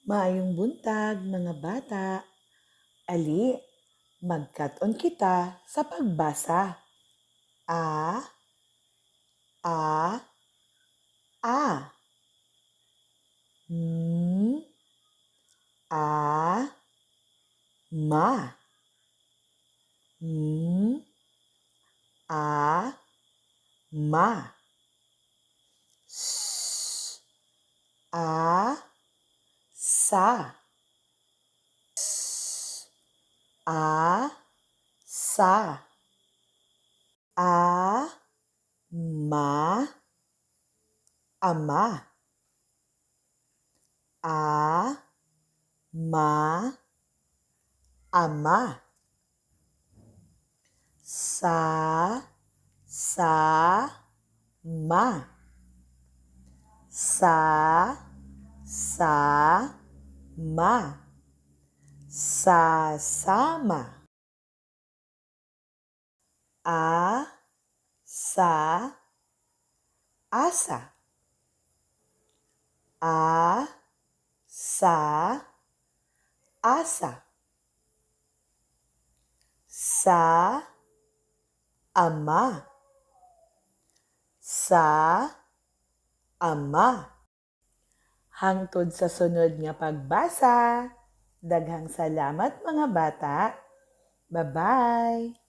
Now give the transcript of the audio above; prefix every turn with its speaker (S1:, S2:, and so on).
S1: Maayong buntag, mga bata. Ali, magkat-on kita sa pagbasa. A, A, A. M, A, Ma. M, A, Ma. S, A, Sa. S, A, Sa. A, Ma, Ama. A, Ma, Ama. Sa, sa, ma. Sa, sa, ma. Sasama. A, sa, asa. A, sa, asa. Sa, ama. Sa, ama. Hangtod sa sunod nga pagbasa. Daghang salamat, mga bata. Bye-bye.